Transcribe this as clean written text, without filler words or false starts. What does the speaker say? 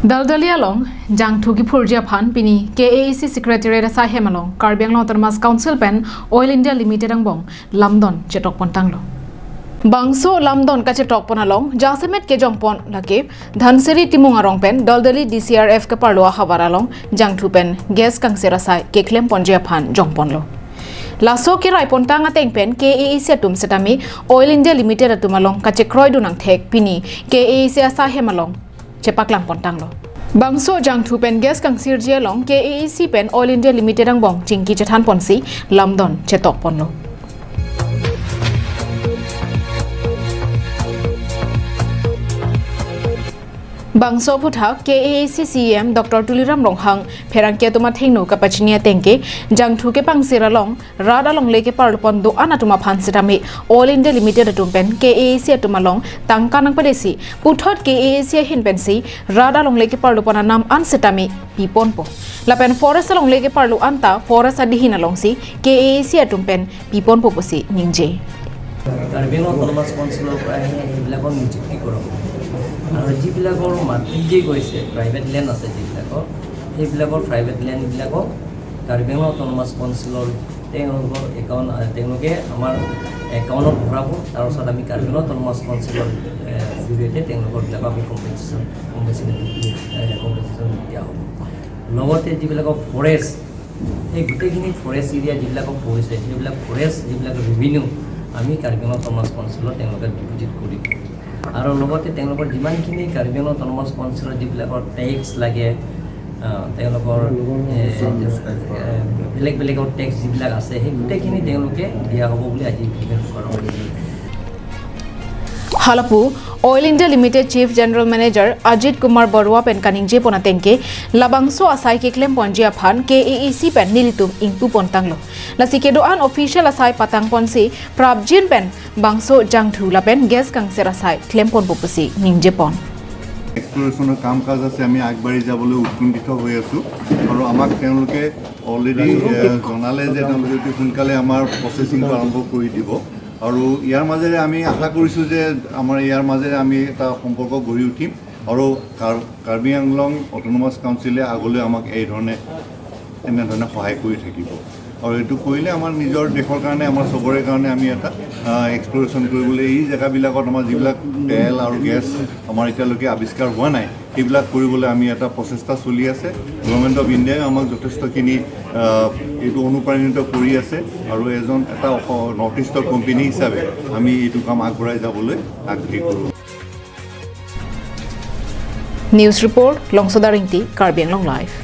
Daldalia long jang thuki phurjia phan pini KAAC secretariat asai hemalong Karbi Anglong Autonomous Council pen Oil India Limited ang bong lamdon chetok pontanglo Bangso lamdon ka chetok ponalong jasemet ke jongpon lake Dhansiri timung arong pen Daldali DCRF ke parloa hawaralong jangthu pen gas kangsera sai ke klem ponjia phan jongponlo Laso ke rai pontang ateng pen KAAC atum setami Oil India Limited atumalong ka chekroi dunang thek pini KAAC asai hemalong chepaklang pontanglo Bangso jangthu pen gas kangsir jelong KAAC pen Oil India Limited ang bong chingki chethan ponsi lamdon chetok ponlo Bangso phutha KAAC CM Dr. Tuliram Ronghang pherangkia tuma thengnu kapachnia tengke jangthu ke pangsiralong radalong leke parlpon do anatuma phansitami Oil India Limited atum pen KAAC atumalong tangkanang padesi puthot KAAC hin pensi radalong leke parlupona nam ansitami piponpo lapen forest along leke parlu anta forest adihin along si KAAC atum pen piponpo posi ningje Karbi Anglong Autonomous Council পৰা সেইবিলাকক নিযুক্তি কৰক আৰু যিবিলাকৰ মাটি যে গৈছে private land আছে যিবিলাকৰ সেইবিলাকৰ প্ৰাইভেট লেণ্ডবিলাকক কাৰ্বি আংলং অট'নমাছ কাউন্সিলৰ তেওঁলোকৰ একাউণ্ট তেওঁলোকে আমাৰ একাউণ্টত ভৰাব। তাৰপিছত আমি কাৰ্বি আংলং অট'নমাছ কাউন্সিলৰ জৰিয়তে তেওঁলোকৰবিলাকক আমি কম্পেনচেশ্যন কম্পেনচেশ্যন দিয়া হ'ব। লগতে যিবিলাকৰ ফৰেষ্ট সেই গোটেইখিনি ফৰেষ্ট এৰিয়া যিবিলাকক পৰিছে সেইবিলাক ফৰেষ্ট যিবিলাক ৰেভিনিউ আমি কাৰ্বি আংলং অট'নমাছ কাউন্সিলত তেওঁলোকে ডিপ'জিট কৰিব। আৰু লগতে তেওঁলোকৰ যিমানখিনি কাৰ্বি আংলং অট'নমাছ কাউন্সিলৰ যিবিলাকৰ টেক্স লাগে তেওঁলোকৰ বেলেগ বেলেগৰ টেক্স যিবিলাক আছে সেই গোটেইখিনি তেওঁলোকে দিয়া হ'ব বুলি আজি ইমপ্লিমেণ্ট কৰা হৈছে। Halapu Oil India Limited Chief General Manager Ajit Kumar Barua pen kaningje pona tengke labangso asai ke klem ponjia phan KAAC pen nilitum ingpu pontanglo lasi ke doan official asai patang ponsi prabjin pen bangso jangthu la pen gas kangser asai klem pon popusi ningje pon এক্সপ্লৰেশ্যনৰ কাম কাজ আছে, আমি আগবাঢ়ি যাবলৈ উৎকণ্ঠিত হৈ আছোঁ আৰু আমাক তেওঁলোকে অলৰেডি জনালে যে তেওঁলোকে অতি সোনকালে আমাৰ প্ৰচেছিংটো আৰম্ভ কৰি দিব আৰু ইয়াৰ মাজেৰে আমি আশা কৰিছোঁ যে আমাৰ ইয়াৰ মাজেৰে আমি এটা সম্পৰ্ক গঢ়ি উঠিম আৰু কাৰ্বি আংলং অট'নমাছ কাউন্সিলে আগলৈ আমাক এই ধৰণে এনেধৰণে সহায় কৰি থাকিব আৰু এইটো কৰিলে আমাৰ নিজৰ দেশৰ কাৰণে আমাৰ চবৰে কাৰণে আমি এটা এক্সপ্লৰেশ্যন কৰিবলৈ এই জেগাবিলাকত আমাৰ যিবিলাক তেল আৰু গেছ আমাৰ এতিয়ালৈকে আৱিষ্কাৰ হোৱা নাই সেইবিলাক কৰিবলৈ আমি এটা প্ৰচেষ্টা চলি আছে। গভৰ্ণমেণ্ট অফ ইণ্ডিয়াই আমাক যথেষ্টখিনি এইটো অনুপ্ৰাণিত কৰি আছে আৰু এজন এটা নৰ্থ ইষ্টৰ কোম্পানী হিচাপে আমি এইটো কাম আগবঢ়াই যাবলৈ আগ্ৰহী কৰোঁ। News report Longsodaringti, Karbi Anglong Live.